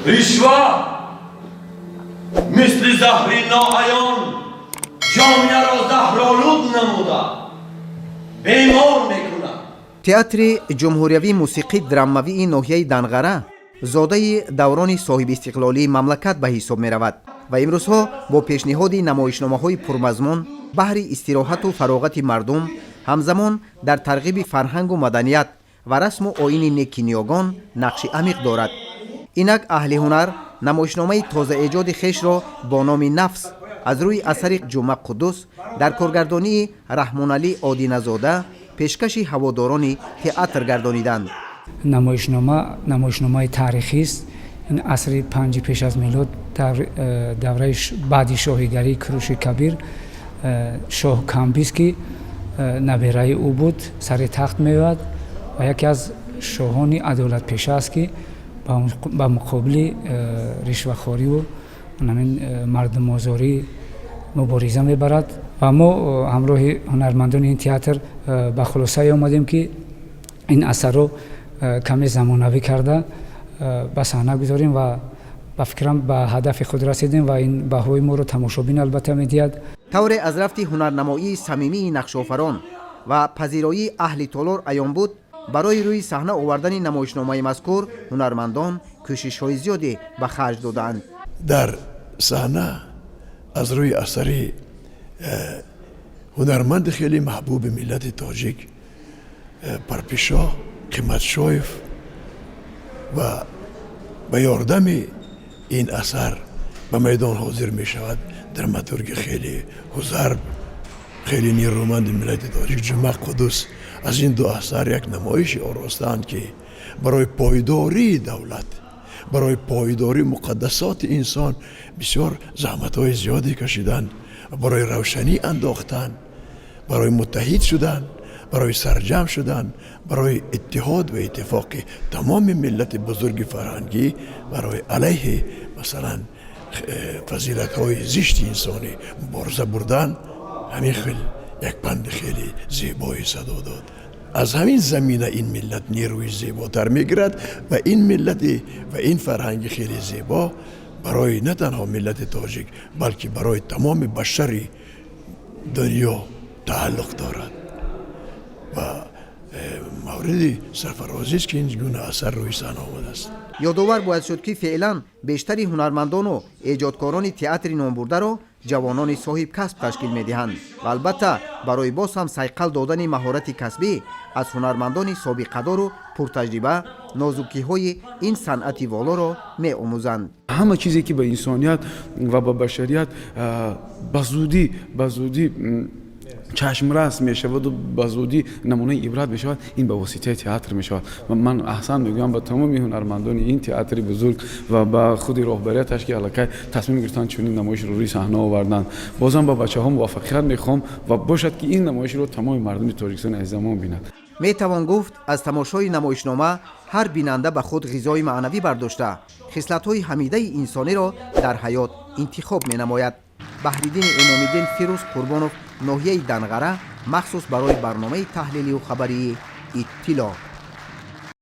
Ришва мисли заҳри ноаён ҷомеаро заҳролуд намуда, бемор мекунад. Театри ҷумҳуриявии мусиқӣ драмавии ноҳияи Данғара зодаи даврони соҳибистиқлолии мамлакат ба ҳисоб меравад ва имрӯзҳо бо пешниҳоди намоишномаҳои пурмазмун баҳри истироҳату фароғати мардум, ҳамзамон дар тарғиби фарҳангу маданият ва расму оини неки ниёгон нақши амиқ дорад. Инак, аҳли ҳунар намоишномаи тозаэҷоди хешро бо номи «Нафс» аз рӯи асари Ҷума Қуддус дар коргардонии Раҳмоналӣ Одиназода пешкаши ҳаводорони театр гардониданд. Намоишнома намоишномаи таърихист. Ин асри панҷи пеш аз милод, дар давраи баъди шоҳигарии Куруши Кабир, шоҳ Камбиз, ки набераи ӯ буд, сари тахт меояд ва яке аз шоҳони адолатпеша аст, ки ба муқобили ришвахориву ҳамин мардумозорӣ мубориза мебарад. Ва мо ҳамроҳи ҳунармандони ин театр ба хулосае омадем, ки ин асарро каме замонавӣ карда ба саҳна гузорем ва ба фикрам, ба ҳадафи худ расидем ва ин баҳои моро тамошобин албатта медиҳад. Тавре аз рафти ҳунарнамоии самимии нақшофарон ва пазироии аҳли толор аён буд, барои рӯи саҳна овардани намоишномаи мазкур ҳунармандон кӯшишҳои зиёде ба харҷ додаанд. Дар саҳна аз рӯи асари ҳунарманди хеле маҳбуби миллати тоҷик Парпишоҳ Қиматшоев ва ба ёрдами ин асар ба майдон ҳозир мешавад драматурги хеле ҳузарб, хеле нерӯманди миллати тоҷик Ҷума Қуддус. Аз ин ду асар як намоише оростаанд, ки барои пойдории давлат, барои пойдории муқаддасоти инсон бисёр заҳматҳои зиёде кашиданд, барои равшанӣ андохтан, барои муттаҳид шудан, барои сарҷамъ шудан, барои иттиҳод ва иттифоқи тамоми миллати бузурги фарҳангӣ, барои алайҳи, масалан, фазилатҳои зишти инсонӣ мубориза бурдан. Ҳамин хел як панди хеле зебое садо дод. Аз ҳамин замина ин миллат нерӯи зеботар мегирад ва ин миллати ва ин фарҳанги хеле зебо барои на танҳо миллати тоҷик, балки барои тамоми башари дунё тааллуқ дорад ва мавриди сарфарозист, ки ин гуна асар рӯи саҳна омадааст. Ёдовар бояд шуд, ки феълан бештари ҳунармандону эҷодкорони театри номбурдаро ҷавонони соҳибкасб ташкил медиҳанд ва албатта, барои боз ҳам сайқал додани маҳорати касбӣ аз ҳунармандони собиқадору пуртаҷриба нозукиҳои ин санъати волоро меомӯзанд. Ҳама чизе, ки ба инсоният ва ба башарият ба зудӣ чашмрас мешаваду ба зудӣ намунаи ибрат мешавад, ин ба воситаи театр мешавад. Ва ман аҳсан мегӯям ба тамоми ҳунармандони ин театри бузург ва ба худи роҳбарияташ, ки аллакай тасмим гирифтанд, чунин намоишро рӯи саҳна оварданд. Бозам ба бачаҳо муваффақият мехоҳам ва бошад, ки ин намоишро тамоми мардуми Тоҷикистони азизамон бинад. Метавон гуфт, аз тамошои намоишнома ҳар бинанда ба худ ғизои маънавӣ бардошта, хислатҳои ҳамидаи инсониро дар ҳаёт интихоб менамояд. Баҳриддини Имомиддин, Фирӯз Қурбонов, ноҳияи Данғара, махсус барои барномаи таҳлилию хабарии «Иттилоъ».